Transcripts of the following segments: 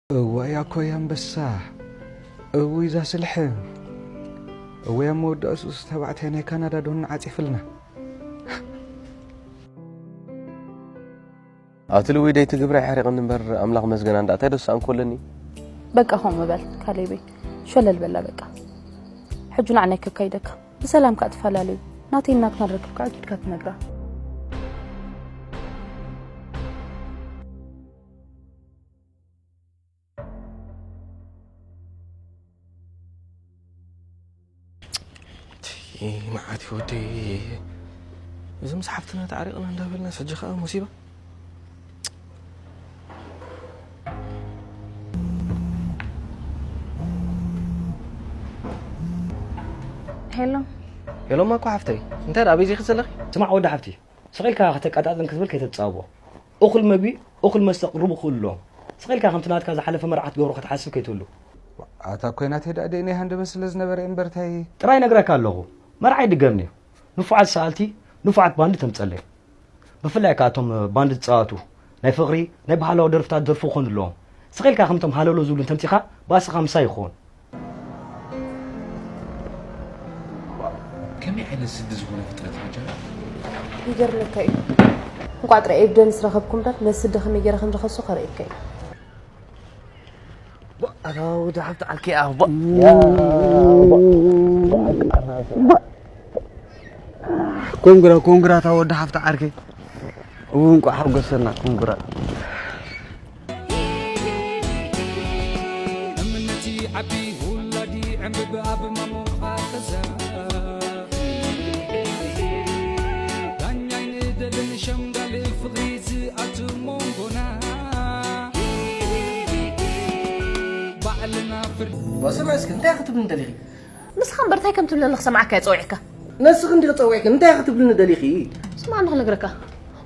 እዋይ ኣኮይ ኣንበሳ፣ እውይ እዛ ስልሕም፣ እውይ ኣብ መወዳእትኡስ ተባዕታይ ናይ ካናዳ ዶ ንዓጺፍልና። ኣብቲ ልውይ ደይቲ ግብራይ ሓሪቕኒ እምበር ኣምላኽ መስገን ኣንዳ እንታይ ዶ ዝሰኣንኩ ኣለኒ? በቃ ከምኡ በል ካሌበይ፣ ሸለል በላ በቃ። ሕጂ ንዓናይ ከካይደካ ብሰላም ከኣ ትፈላለዩ ናተይ ናትካ ንረክብ ከኣ ኪድካ ትነግራ። መዓት ወደይ፣ እዚ ምስ ሓፍትና ተዓሪቕና እንዳበልና ሕጂ ከዓ ሙሲባ። ሄሎ። ሄሎ ማኮ ሓፍተይ፣ እንታይ ደኣ በይዚኺ ዘለኺ? ስማዕ ወዲ ሓፍቲ፣ ስቕ ኢልካ ከተቃጣጥን ክትብል ከይተጻብቦ። እኹል መግቢ፣ እኹል መስተ ቅርቡ ክእሉ ኣለዎም። ስቕ ኢልካ ከምቲ ናትካ ዝሓለፈ መርዓ ክትገብሮ ክትሓስብ ከይትህሉ። ኣታ ኮይናት ሄዳ ደይ ናይ ሃንደበት ስለ ዝነበረ እምበርታይ። ጥራይ ነግረካ ኣለኹ፣ መርዓ ይድገምኒ እዩ። ንፉዓት ሰኣልቲ፣ ንፉዓት ባንድ ተምጸለይ። ብፍላይ ከኣ እቶም ባንድ ዝጻወቱ ናይ ፍቕሪ፣ ናይ ባህላዊ ደርፍታት ደርፉ ክኾኑ ኣለዎም። ስቕ ኢልካ ከምቶም ሃለሎ ዝብሉ እንተምጺኻ ባእስኻ ምሳይ ይኸውን። ከመይ ዓይነት ስዲ ዝኾነ ፍጥረት እዩ ጃን? ይገርመካ እዩ። እንቋዕ ጥራይ ኤቪደንስ ረኸብኩ እምበር ነዚ ስዲ ከመይ ገይረ ከም ዝኸሶ ከርእየካ እዩ። ኣታ ወዲ ሓፍቲ ዓርከይ ኣባ። ኮንግራ፣ ኮንግራ፣ እታ ወዲ ሓፍቲ ዓርከይ። እው፣ እንቋዕ ሓጎሰና፣ ኮንግራ። እምነቲ ዓቢ ውላዲ ዕምብብ ኣብ ማሙቕ ኣኸዛ። ዳኛይ ንደልን ሸምጋል ፍቕሪ ዝኣቱ መንጎና። ባዕልና ፍርዲ። ወሰና እስኪ እንታይ ክትብልኒ ደሊኺ? ንስኻ እምበር እንታይ ከም ትብለኒ ክሰምዓካ እየ ጸዊዕካ። ነስኺ እንዲኺ ጸዊዕኪ እንታይ ክትብልኒ ደሊኺ? ስማዕ፣ ንኽነግረካ፣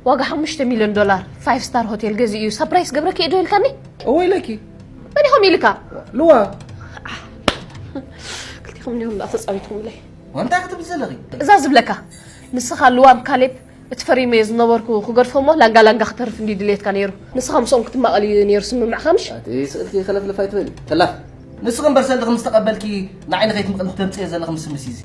ዋጋ ሓሙሽተ ሚልዮን ዶላር ፋይቭ ስታር ሆቴል ገዚኡ እዩ፣ ሳፕራይዝ ገብረኪ እየ ዶ ኢልካኒ? እወ ኢለኪ። መን ኢኹም ኢልካ? ልዋ። ክልቲኹም እኒኹም ደኣ ተጻዊትኩምለይ። እንታይ ክትብል ዘለኺ? እዛ ዝብለካ፣ ንስኻ ልዋም ካሌብ እቲ ፈሪመዮ ዝነበርኩ ክገድፎ እሞ ላንጋ ላንጋ ክተርፍ እንዲ ድሌትካ ነይሩ። ንስኻ ምስኦም ክትማቐል እዩ ነይሩ ስምምዕኻ ምሽ? ኣቲ ስእልኪ ከለፍልፍ ኣይትበሊ። ተላፍ። ንስኺ እምበር ሰልድኺ ምስ ተቐበልኪ ንዓይ ንኸይትምቕል ተምጽእዮ ዘለኺ ምስምስ እዩ እዚ።